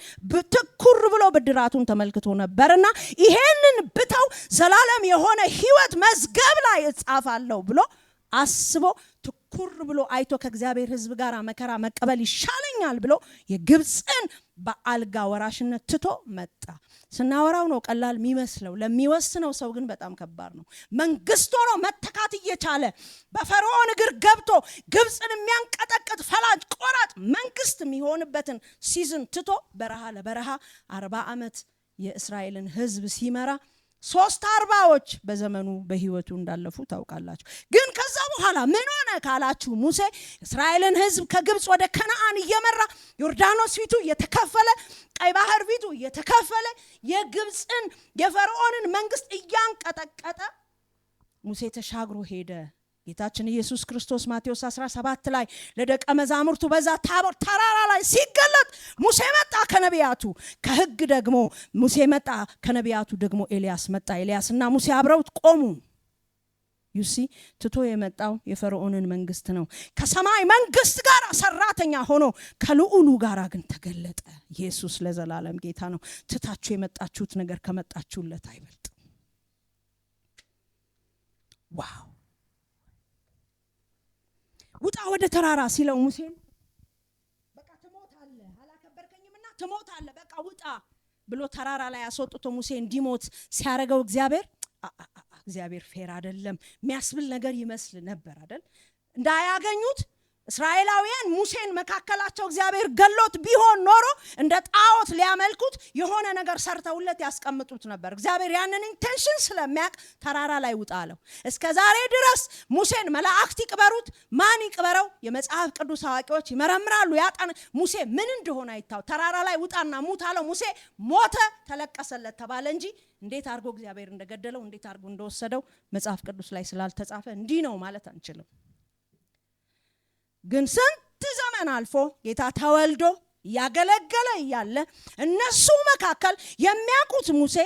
ትኩር ብሎ ብድራቱን ተመልክቶ ነበርና ይሄንን ብተው ዘላለም የሆነ ህይወት መዝገብ ላይ እጻፋለሁ ብሎ አስቦ ትኩር ብሎ አይቶ ከእግዚአብሔር ሕዝብ ጋር መከራ መቀበል ይሻለኛል ብሎ የግብፅን በአልጋ ወራሽነት ትቶ መጣ። ስናወራው ነው ቀላል የሚመስለው፣ ለሚወስነው ሰው ግን በጣም ከባድ ነው። መንግስት ሆኖ መተካት እየቻለ በፈርዖን እግር ገብቶ ግብፅን የሚያንቀጠቅጥ ፈላጭ ቆራጭ መንግስት የሚሆንበትን season ትቶ በረሃ ለበረሃ 40 ዓመት የእስራኤልን ህዝብ ሲመራ ሶስት አርባዎች በዘመኑ በህይወቱ እንዳለፉ ታውቃላችሁ። ግን ከዛ በኋላ ምን ሆነ ካላችሁ ሙሴ እስራኤልን ህዝብ ከግብፅ ወደ ከነአን እየመራ ዮርዳኖስ ፊቱ እየተከፈለ፣ ቀይ ባህር ፊቱ እየተከፈለ፣ የግብፅን የፈርዖንን መንግስት እያንቀጠቀጠ ሙሴ ተሻግሮ ሄደ። ጌታችን ኢየሱስ ክርስቶስ ማቴዎስ 17 ላይ ለደቀ መዛሙርቱ በዛ ታቦር ተራራ ላይ ሲገለጥ ሙሴ መጣ ከነቢያቱ፣ ከህግ ደግሞ ሙሴ መጣ፣ ከነቢያቱ ደግሞ ኤልያስ መጣ። ኤልያስና ሙሴ አብረውት ቆሙ። You see፣ ትቶ የመጣው የፈርዖንን መንግስት ነው። ከሰማይ መንግስት ጋር ሰራተኛ ሆኖ ከልዑሉ ጋር ግን ተገለጠ። ኢየሱስ ለዘላለም ጌታ ነው። ትታችሁ የመጣችሁት ነገር ከመጣችሁለት አይበልጥም። Wow! ውጣ ወደ ተራራ ሲለው ሙሴን በቃ ትሞታለህ፣ አላከበርከኝምና ትሞታለህ፣ በቃ ውጣ ብሎ ተራራ ላይ አስወጥቶ ሙሴ እንዲሞት ሲያደርገው እግዚአብሔር እግዚአብሔር fair አይደለም የሚያስብል ነገር ይመስል ነበር አይደል? እንዳያገኙት እስራኤላውያን ሙሴን መካከላቸው እግዚአብሔር ገሎት ቢሆን ኖሮ እንደ ጣዖት ሊያመልኩት የሆነ ነገር ሰርተውለት ያስቀምጡት ነበር። እግዚአብሔር ያንን intention ስለሚያውቅ ተራራ ላይ ውጣ አለው። እስከ ዛሬ ድረስ ሙሴን መላእክት ይቅበሩት ማን ይቅበረው የመጽሐፍ ቅዱስ አዋቂዎች ይመረምራሉ። ያጠን ሙሴ ምን እንደሆነ አይታው ተራራ ላይ ውጣና ሙት አለው። ሙሴ ሞተ፣ ተለቀሰለት ተባለ እንጂ እንዴት አድርጎ እግዚአብሔር እንደገደለው፣ እንዴት አድርጎ እንደወሰደው መጽሐፍ ቅዱስ ላይ ስላልተጻፈ እንዲህ ነው ማለት አንችልም። ግን ስንት ዘመን አልፎ ጌታ ተወልዶ እያገለገለ እያለ እነሱ መካከል የሚያውቁት ሙሴ፣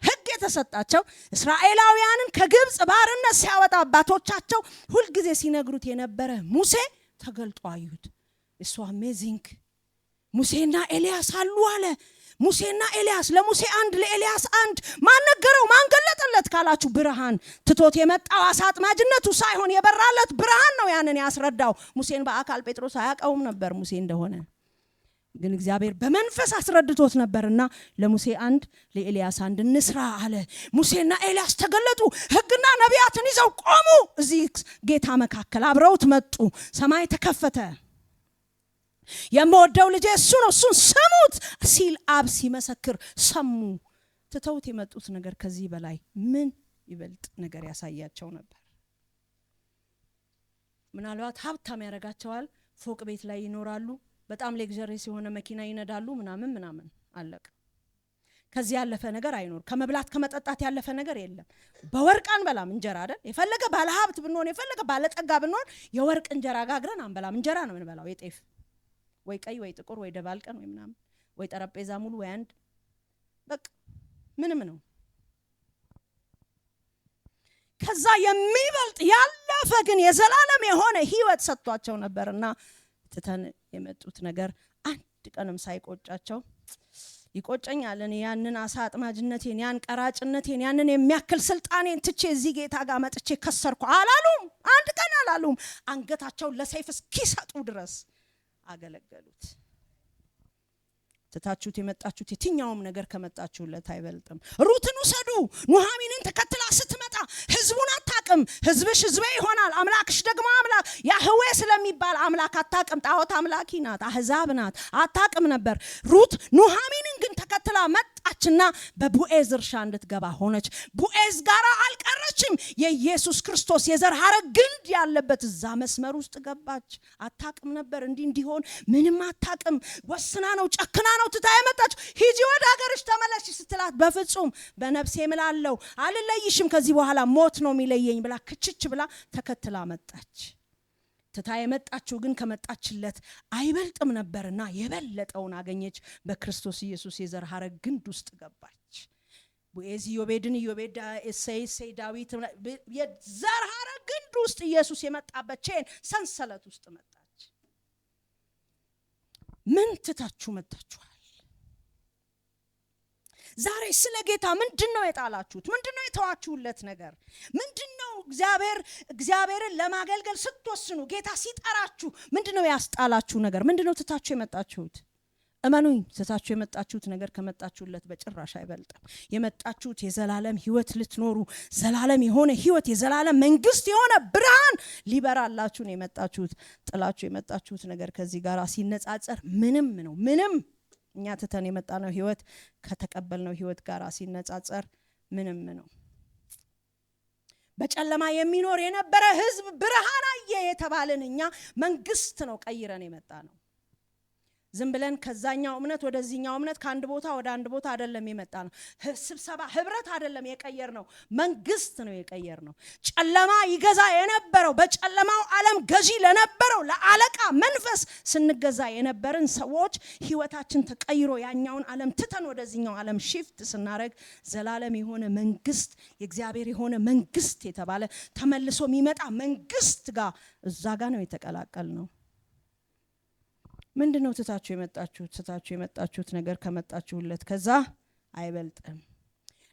ሕግ የተሰጣቸው፣ እስራኤላውያንን ከግብፅ ባርነት ሲያወጣ አባቶቻቸው ሁልጊዜ ሲነግሩት የነበረ ሙሴ ተገልጦ አዩት። It's so amazing። ሙሴና ኤልያስ አሉ አለ። ሙሴና ኤልያስ፣ ለሙሴ አንድ፣ ለኤልያስ አንድ። ማን ነገረው? ማን ገለጠለት ካላችሁ ብርሃን። ትቶት የመጣው አሳ አጥማጅነቱ ሳይሆን የበራለት ብርሃን ነው ያንን ያስረዳው። ሙሴን በአካል ጴጥሮስ አያውቀውም ነበር ሙሴ እንደሆነ፣ ግን እግዚአብሔር በመንፈስ አስረድቶት ነበርና ለሙሴ አንድ፣ ለኤልያስ አንድ እንስራ አለ። ሙሴና ኤልያስ ተገለጡ። ሕግና ነቢያትን ይዘው ቆሙ። እዚህ ጌታ መካከል አብረውት መጡ። ሰማይ ተከፈተ። "የምወደው ልጄ እሱ ነው፣ እሱን ስሙት" ሲል አብ ሲመሰክር ሰሙ። ትተውት የመጡት ነገር ከዚህ በላይ ምን ይበልጥ ነገር ያሳያቸው ነበር? ምናልባት ሀብታም ያደርጋቸዋል። ፎቅ ቤት ላይ ይኖራሉ። በጣም luxurious የሆነ መኪና ይነዳሉ። ምናምን ምናምን፣ አለቀ። ከዚህ ያለፈ ነገር አይኖር። ከመብላት ከመጠጣት ያለፈ ነገር የለም። በወርቅ አንበላም እንጀራ አይደል? የፈለገ ባለሀብት ብንሆን፣ የፈለገ ባለጠጋ ብንሆን የወርቅ እንጀራ ጋግረን አንበላም። እንጀራ ነው የምንበላው፣ የጤፍ ወይ ቀይ ወይ ጥቁር ወይ ደባልቀን ወይ ምናምን ወይ ጠረጴዛ ሙሉ ወይ አንድ፣ በቃ ምንም ነው። ከዛ የሚበልጥ ያለፈ ግን የዘላለም የሆነ ህይወት ሰጥቷቸው ነበርና ትተን የመጡት ነገር አንድ ቀንም ሳይቆጫቸው፣ ይቆጨኛል እኔ ያንን አሳ አጥማጅነቴን፣ ያን ቀራጭነቴን፣ ያንን የሚያክል ስልጣኔን ትቼ እዚህ ጌታ ጋር መጥቼ ከሰርኩ አላሉም። አንድ ቀን አላሉም። አንገታቸውን ለሰይፍ እስኪሰጡ ድረስ አገለገሉት። ትታችሁት የመጣችሁት የትኛውም ነገር ከመጣችሁለት አይበልጥም። ሩትን ውሰዱ። ኑሃሚንን ተከትላ ስትመጣ ህዝቡን አታቅም። ህዝብሽ ህዝቤ ይሆናል፣ አምላክሽ ደግሞ አምላክ፣ ያህዌ ስለሚባል አምላክ አታቅም። ጣዖት አምላኪ ናት፣ አህዛብ ናት፣ አታቅም ነበር። ሩት ኑሃሚንን ግን ተከትላ መጣችና በቡኤዝ እርሻ እንድትገባ ሆነች። ቡኤዝ ጋር አልቀረችም። የኢየሱስ ክርስቶስ የዘር ሐረግ ግንድ ያለበት እዛ መስመር ውስጥ ገባች። አታቅም ነበር እንዲህ እንዲሆን፣ ምንም አታቅም። ወስና ነው፣ ጨክና ነው ትታ የመጣችው። "ሂጂ፣ ወደ ሀገርሽ ተመለሽ" ስትላት "በፍጹም፣ በነፍሴ እምላለሁ አልለይሽም፣ ከዚህ በኋላ ሞት ነው የሚለየኝ" ብላ ክችች ብላ ተከትላ መጣች። ትታ የመጣችው ግን ከመጣችለት አይበልጥም ነበርና የበለጠውን አገኘች። በክርስቶስ ኢየሱስ የዘር ሐረግ ግንድ ውስጥ ገባች። ቦዔዝ ኢዮቤድን፣ ኢዮቤድ እሴይ፣ እሴይ ዳዊት፣ የዘር ሐረግ ግንድ ውስጥ፣ ኢየሱስ የመጣበት chain ሰንሰለት ውስጥ መጣች። ምን ትታችሁ መጣችኋል? ዛሬ ስለ ጌታ ምንድን ነው የጣላችሁት? ምንድን ነው የተዋችሁለት ነገር? ምንድን ነው እግዚአብሔርን ለማገልገል ስትወስኑ፣ ጌታ ሲጠራችሁ ምንድን ነው ያስጣላችሁ ነገር? ምንድን ነው ትታችሁ የመጣችሁት? እመኑኝ፣ ትታችሁ የመጣችሁት ነገር ከመጣችሁለት በጭራሽ አይበልጥም። የመጣችሁት የዘላለም ሕይወት ልትኖሩ፣ ዘላለም የሆነ ሕይወት፣ የዘላለም መንግስት የሆነ ብርሃን ሊበራላችሁ ነው የመጣችሁት። ጥላችሁ የመጣችሁት ነገር ከዚህ ጋር ሲነጻጸር ምንም ነው፣ ምንም። እኛ ትተን የመጣነው ህይወት ከተቀበልነው ህይወት ጋር ሲነጻጸር ምንም ነው። በጨለማ የሚኖር የነበረ ህዝብ ብርሃን አየ የተባልን እኛ መንግስት ነው ቀይረን የመጣነው። ዝም ብለን ከዛኛው እምነት ወደዚህኛው እምነት፣ ከአንድ ቦታ ወደ አንድ ቦታ አይደለም የመጣነው። ስብሰባ ህብረት አይደለም የቀየርነው፣ መንግስት ነው የቀየርነው። ጨለማ ይገዛ የነበረው፣ በጨለማው ዓለም ገዢ ለነበረው ለአለቃ መንፈስ ስንገዛ የነበርን ሰዎች ህይወታችን ተቀይሮ ያኛውን ዓለም ትተን ወደዚህኛው ዓለም shift ስናደርግ ዘላለም የሆነ መንግስት፣ የእግዚአብሔር የሆነ መንግስት የተባለ ተመልሶ የሚመጣ መንግስት ጋር፣ እዛ ጋር ነው የተቀላቀልነው። ምንድን ነው ትታችሁ የመጣችሁት? ትታችሁ የመጣችሁት ነገር ከመጣችሁለት ከዛ አይበልጥም።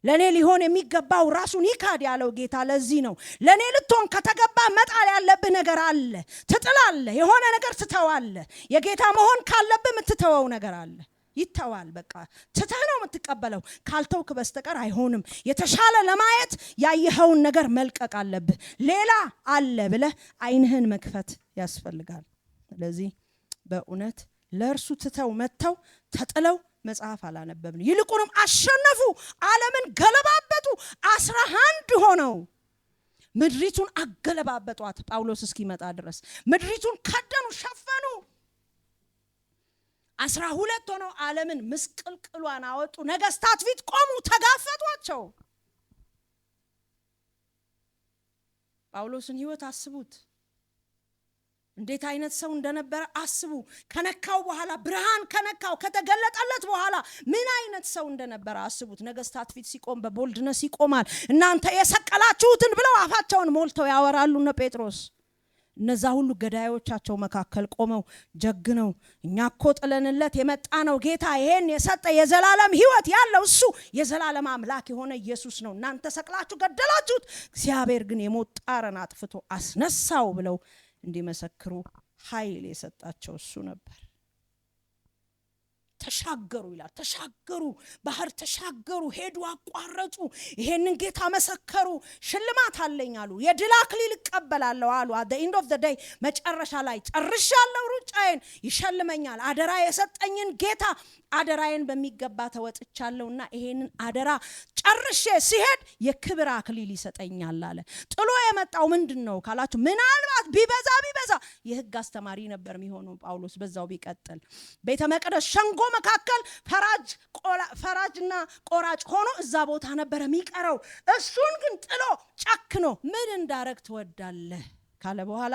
ለእኔ ሊሆን የሚገባው ራሱን ይካድ ያለው ጌታ ለዚህ ነው። ለእኔ ልትሆን ከተገባ መጣል ያለብህ ነገር አለ። ትጥላለህ፣ የሆነ ነገር ትተዋለህ። የጌታ መሆን ካለብህ የምትተወው ነገር አለ። ይተዋል። በቃ ትተህ ነው የምትቀበለው። ካልተውክ በስተቀር አይሆንም። የተሻለ ለማየት ያየኸውን ነገር መልቀቅ አለብህ። ሌላ አለ ብለህ ዓይንህን መክፈት ያስፈልጋል። ስለዚህ በእውነት ለእርሱ ትተው መጥተው ተጥለው መጽሐፍ አላነበብን። ይልቁንም አሸነፉ፣ ዓለምን ገለባበጡ። 11 ሆነው ምድሪቱን አገለባበጧት። ጳውሎስ እስኪመጣ ድረስ ምድሪቱን ከደኑ፣ ሸፈኑ። 12 ሆነው ዓለምን ምስቅልቅሏን አወጡ። ነገስታት ፊት ቆሙ፣ ተጋፈጧቸው። ጳውሎስን ህይወት አስቡት። እንዴት አይነት ሰው እንደነበረ አስቡ። ከነካው በኋላ፣ ብርሃን ከነካው፣ ከተገለጠለት በኋላ ምን አይነት ሰው እንደነበረ አስቡት። ነገስታት ፊት ሲቆም በ boldness ይቆማል። "እናንተ የሰቀላችሁትን" ብለው አፋቸውን ሞልተው ያወራሉ እነ ጴጥሮስ። እነዛ ሁሉ ገዳዮቻቸው መካከል ቆመው ጀግነው እኛ እኮ ጥለንለት የመጣ ነው ጌታ፣ ይሄን የሰጠ የዘላለም ሕይወት ያለው እሱ የዘላለም አምላክ የሆነ ኢየሱስ ነው። እናንተ ሰቅላችሁ ገደላችሁት፣ እግዚአብሔር ግን የሞት ጣርን አጥፍቶ አስነሳው ብለው እንዲመሰክሩ ኃይል የሰጣቸው እሱ ነበር። ተሻገሩ ይላል። ተሻገሩ፣ ባህር ተሻገሩ፣ ሄዱ፣ አቋረጡ። ይሄንን ጌታ መሰከሩ። ሽልማት አለኝ አሉ። የድል አክሊል እቀበላለሁ አሉ። At the end of the day መጨረሻ ላይ ጨርሻለሁ ሩጫዬን፣ ይሸልመኛል። አደራ የሰጠኝን ጌታ አደራዬን በሚገባ ተወጥቻለሁና ይሄንን አደራ ጨርሼ ስሄድ የክብር አክሊል ይሰጠኛል አለ። ጥሎ የመጣው ምንድን ነው ካላችሁ፣ ምናልባት ቢበዛ ቢበዛ የሕግ አስተማሪ ነበር የሚሆነው ጳውሎስ በዛው ቢቀጥል። ቤተ መቅደስ ሸንጎ መካከል ፈራጅና ቆራጭ ሆኖ እዛ ቦታ ነበረ የሚቀረው። እሱን ግን ጥሎ ጨክኖ ምን እንዳረግ ትወዳለህ ካለ በኋላ፣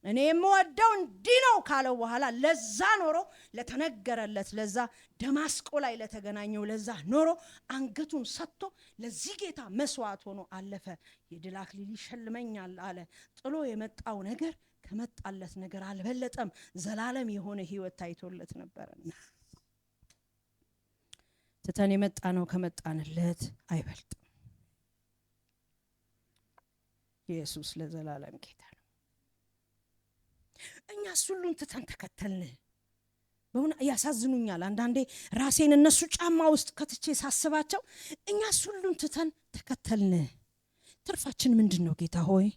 እኔ የምወደው እንዲህ ነው ካለው በኋላ፣ ለዛ ኖሮ ለተነገረለት፣ ለዛ ደማስቆ ላይ ለተገናኘው ለዛ ኖሮ አንገቱን ሰጥቶ ለዚህ ጌታ መስዋዕት ሆኖ አለፈ። የድል አክሊል ይሸልመኛል አለ። ጥሎ የመጣው ነገር ከመጣለት ነገር አልበለጠም። ዘላለም የሆነ ሕይወት ታይቶለት ነበረና ትተን የመጣ ነው ከመጣንለት አይበልጥም። ኢየሱስ ለዘላለም ጌታ ነው። እኛስ ሁሉን ትተን ተከተልን። በእውነት ያሳዝኑኛል። አንዳንዴ ራሴን እነሱ ጫማ ውስጥ ከትቼ ሳስባቸው እኛስ ሁሉን ትተን ተከተልን። ትርፋችን ምንድን ነው ጌታ ሆይ?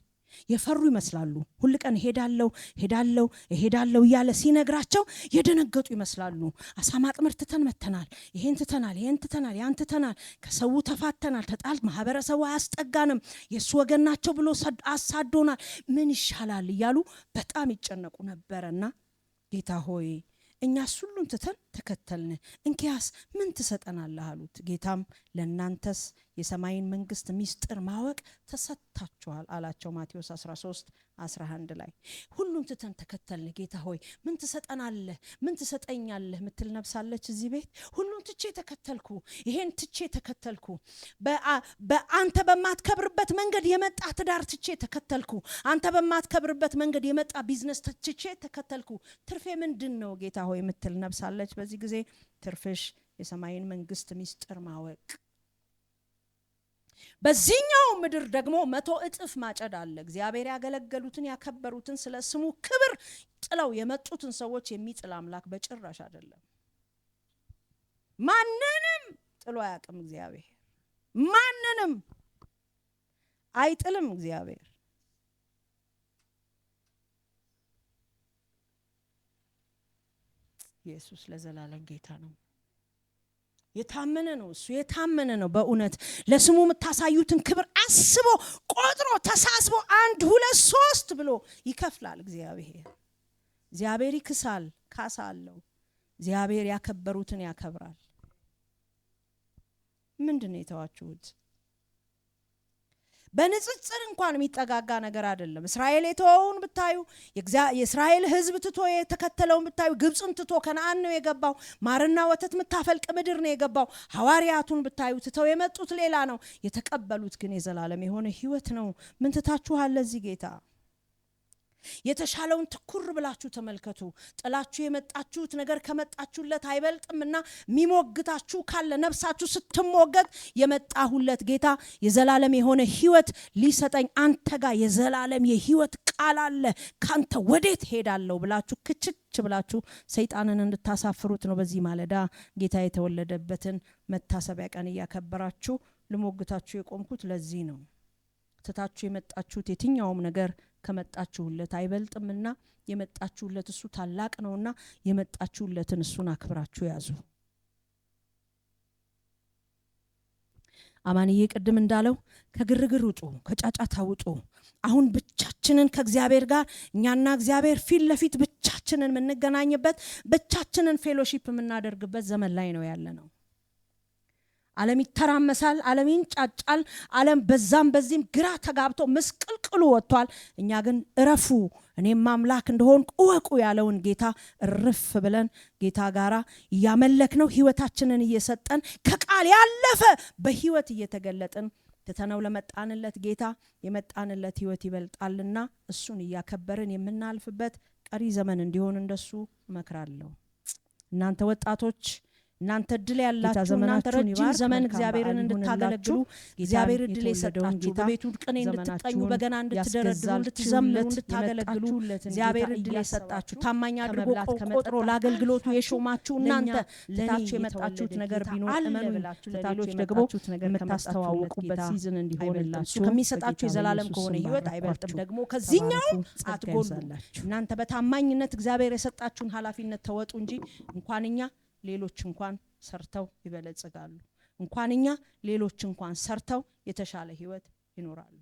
የፈሩ ይመስላሉ። ሁል ቀን ሄዳለው ሄዳለው እሄዳለው እያለ ሲነግራቸው የደነገጡ ይመስላሉ። አሳ ማጥመድ ትተን መተናል፣ ይሄን ትተናል፣ ይሄን ትተናል፣ ያን ትተናል፣ ከሰው ተፋተናል፣ ተጣል፣ ማህበረሰቡ አያስጠጋንም፣ የእሱ ወገን ናቸው ብሎ አሳዶናል፣ ምን ይሻላል እያሉ በጣም ይጨነቁ ነበረና ጌታ ሆይ፣ እኛስ ሁሉን ትተን ተከተልን፣ እንኪያስ ምን ትሰጠናለህ አሉት። ጌታም ለእናንተስ የሰማይን መንግስት ሚስጥር ማወቅ ተሰጥታችኋል አላቸው። ማቴዎስ 13 11 ላይ። ሁሉን ትተን ተከተልን፣ ጌታ ሆይ ምን ትሰጠናለህ? ምን ትሰጠኛለህ? ምትል ነፍስ አለች እዚህ ቤት። ሁሉን ትቼ ተከተልኩ፣ ይሄን ትቼ ተከተልኩ። በአንተ በማትከብርበት መንገድ የመጣ ትዳር ትቼ ተከተልኩ። አንተ በማትከብርበት መንገድ የመጣ ቢዝነስ ትቼ ተከተልኩ። ትርፌ ምንድን ነው ጌታ ሆይ ምትል ነፍስ አለች። በዚህ ጊዜ ትርፍሽ የሰማይን መንግስት ሚስጥር ማወቅ፣ በዚህኛው ምድር ደግሞ 100 እጥፍ ማጨድ አለ። እግዚአብሔር ያገለገሉትን፣ ያከበሩትን፣ ስለ ስሙ ክብር ጥለው የመጡትን ሰዎች የሚጥል አምላክ በጭራሽ አይደለም። ማንንም ጥሎ አያውቅም እግዚአብሔር። ማንንም አይጥልም እግዚአብሔር። ኢየሱስ ለዘላለም ጌታ ነው። የታመነ ነው። እሱ የታመነ ነው። በእውነት ለስሙ የምታሳዩትን ክብር አስቦ፣ ቆጥሮ፣ ተሳስቦ አንድ ሁለት ሶስት ብሎ ይከፍላል እግዚአብሔር። እግዚአብሔር ይክሳል፣ ካሳ አለው። እግዚአብሔር ያከበሩትን ያከብራል። ምንድን ነው የተዋችሁት? በንጽጽር እንኳን የሚጠጋጋ ነገር አይደለም። እስራኤል የተወውን ብታዩ፣ የእስራኤል ሕዝብ ትቶ የተከተለውን ብታዩ፣ ግብፅን ትቶ ከነአን ነው የገባው። ማርና ወተት የምታፈልቅ ምድር ነው የገባው። ሐዋርያቱን ብታዩ ትተው የመጡት ሌላ ነው፣ የተቀበሉት ግን የዘላለም የሆነ ሕይወት ነው። ምን ትታችኋል ለዚህ ጌታ? የተሻለውን ትኩር ብላችሁ ተመልከቱ። ጥላችሁ የመጣችሁት ነገር ከመጣችሁለት አይበልጥምና የሚሞግታችሁ ካለ፣ ነፍሳችሁ ስትሞገት የመጣሁለት ጌታ የዘላለም የሆነ ሕይወት ሊሰጠኝ፣ አንተ ጋር የዘላለም የሕይወት ቃል አለ፣ ካንተ ወዴት ሄዳለሁ ብላችሁ ክችች ብላችሁ ሰይጣንን እንድታሳፍሩት ነው። በዚህ ማለዳ ጌታ የተወለደበትን መታሰቢያ ቀን እያከበራችሁ ልሞግታችሁ የቆምኩት ለዚህ ነው። ትታችሁ የመጣችሁት የትኛውም ነገር ከመጣችሁለት አይበልጥምና የመጣችሁለት እሱ ታላቅ ነውና የመጣችሁለትን እሱን አክብራችሁ ያዙ። አማንዬ ቅድም እንዳለው ከግርግር ውጡ፣ ከጫጫታ ውጡ። አሁን ብቻችንን ከእግዚአብሔር ጋር፣ እኛና እግዚአብሔር ፊት ለፊት ብቻችንን የምንገናኝበት፣ ብቻችንን fellowship የምናደርግበት ዘመን ላይ ነው ያለነው። ዓለም ይተራመሳል፣ ዓለም ይንጫጫል፣ ዓለም በዛም በዚህም ግራ ተጋብቶ ምስቅልቅሉ ወጥቷል። እኛ ግን እረፉ፣ እኔም አምላክ እንደሆንኩ እወቁ ያለውን ጌታ እርፍ ብለን ጌታ ጋራ እያመለክነው፣ ህይወታችንን እየሰጠን፣ ከቃል ያለፈ በህይወት እየተገለጥን ትተነው ለመጣንለት ጌታ የመጣንለት ህይወት ይበልጣልና እሱን እያከበርን የምናልፍበት ቀሪ ዘመን እንዲሆን እንደሱ እመክራለሁ። እናንተ ወጣቶች፣ እናንተ እድል ጌታ ያላችሁ፣ እናንተ ዘመናችሁን ረጅም ይባርክ። ዘመን መልካም እግዚአብሔርን በዓል እንድታገለግሉ ይሁንላችሁ። እግዚአብሔር ጌታን እድል የተወለደውን የሰጣችሁ፣ ጌታ በቤቱ ቅኔ እንድትቀኙ፣ ዘመናችሁን በገና እንድትደረድሩ፣ እንድትዘምሩ፣ ያስገዛችሁለት እንድታገለግሉ የመጣችሁለትን እግዚአብሔር ጌታ እድል የሰጣችሁ፣ እያሰባችሁ ታማኝ አድርጎ ከመብላት ቆጥሮ ከመጠጣት ለአገልግሎቱ አልፋችሁ የሾማችሁ ለእኛ እናንተ ለእኔ ትታችሁ የመጣችሁት የተወለደ ነገር ጌታ ቢኖር አለ እመኑኝ፣ ብላችሁ ትታችሁ ለሌሎች ደግሞ የመጣችሁት ነገር የምታስተዋውቁበት ከመጣችሁለት ጌታ season አይበልጥም። እሱ እንዲሆንላችሁ ከሚሰጣችሁ በጌታ የዘላለም በኢየሱስ ከሆነ ስም ህይወት አይበልጥም። ባረኳችሁ። ደግሞ ከዚህኛው ተባረኩ። ጸጋ አትጎሉ። ይብዛላችሁ። እናንተ በታማኝነት እግዚአብሔር የሰጣችሁን ኃላፊነት ተወጡ እንጂ እንኳን እኛ ሌሎች እንኳን ሰርተው ይበለጽጋሉ። እንኳን እኛ ሌሎች እንኳን ሰርተው የተሻለ ህይወት ይኖራሉ።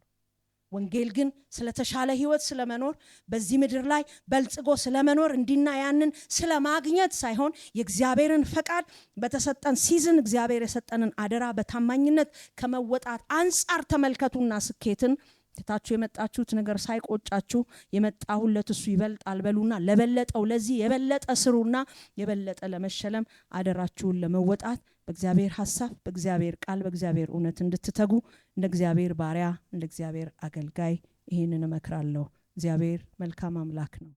ወንጌል ግን ስለተሻለ ህይወት ስለመኖር፣ በዚህ ምድር ላይ በልጽጎ ስለመኖር፣ እንዲና ያንን ስለማግኘት ሳይሆን የእግዚአብሔርን ፈቃድ በተሰጠን season እግዚአብሔር የሰጠንን አደራ በታማኝነት ከመወጣት አንጻር ተመልከቱና ስኬትን ትታችሁ የመጣችሁት ነገር ሳይቆጫችሁ የመጣሁለት እሱ ይበልጣል በሉና ለበለጠው ለዚህ የበለጠ ስሩና የበለጠ ለመሸለም አደራችሁን ለመወጣት በእግዚአብሔር ሀሳብ፣ በእግዚአብሔር ቃል፣ በእግዚአብሔር እውነት እንድትተጉ እንደ እግዚአብሔር ባሪያ፣ እንደ እግዚአብሔር አገልጋይ ይህንን እመክራለሁ። እግዚአብሔር መልካም አምላክ ነው።